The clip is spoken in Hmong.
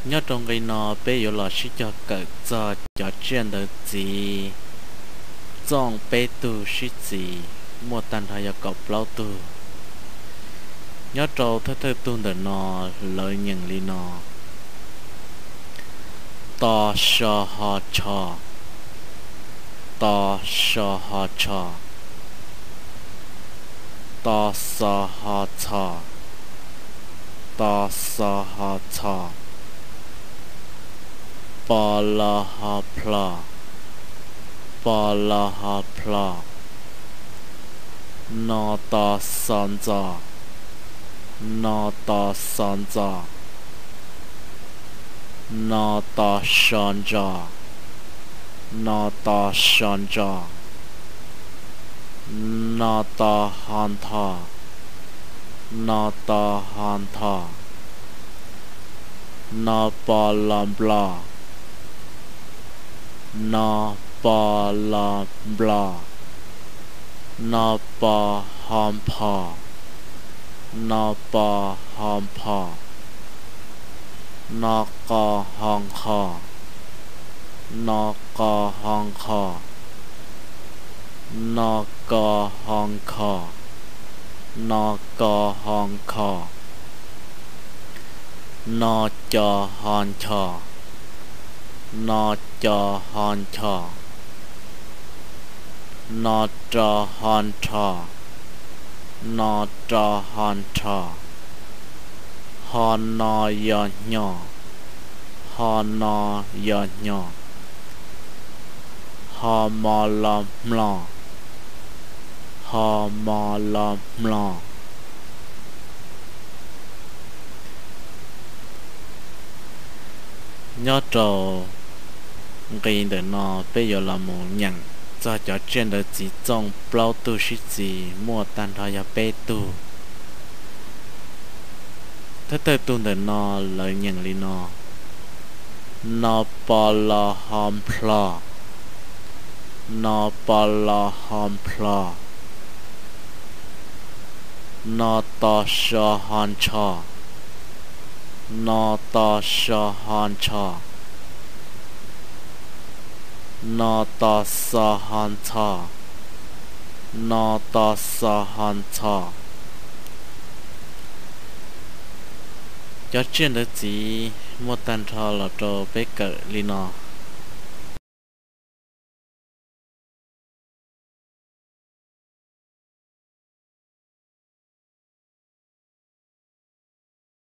Nyob rau nqi no peb yuav los sib cog kawm txog cov tsiaj ntawv txiv txooj peb tug sib txiv, muaj tag nrho yog kaum plaub tug. Nyob rau thawj thawj tug ntawm no lawv nyeem li no: to so ho tsho, to so ho tsho, to xo ho txho, to xo ho txho, po lo ho plho, po lo ho plho, no to xo ntxo, no to xo ntxo, no to so ntso, no to so ntso, no to ho ntho, no to ho ntho, no po lo nplo, no po lo nplo, no po ho npho, no po ho npho, no qo ho nqho, no qo ho nqho, no ko ho nkho, no ko ho nkho, no co ho ncho, no co ho ncho, no ro ho nrho, no ro ho nrho, ho no yo hnyo, ho no yo hnyo, ho mo lo hmlo, ho mo lo hmlo. Nyob rau nqi ntawm no peb yuav los mus nyeem txog cov tsiaj ntawv txiv txooj plaub tug sib txiv, muaj tag nrho yog peb tug. Thawj thawj tug ntawm no lawv nyeem li no: no po lo ho nplho, no po lo ho nplho, no to so ho ntsho, no to so ho ntsho, no to xo ho ntxho, no to xo ho ntxho, cov tsiaj ntawv txiv muaj tag nrho los rau peb kawm li no.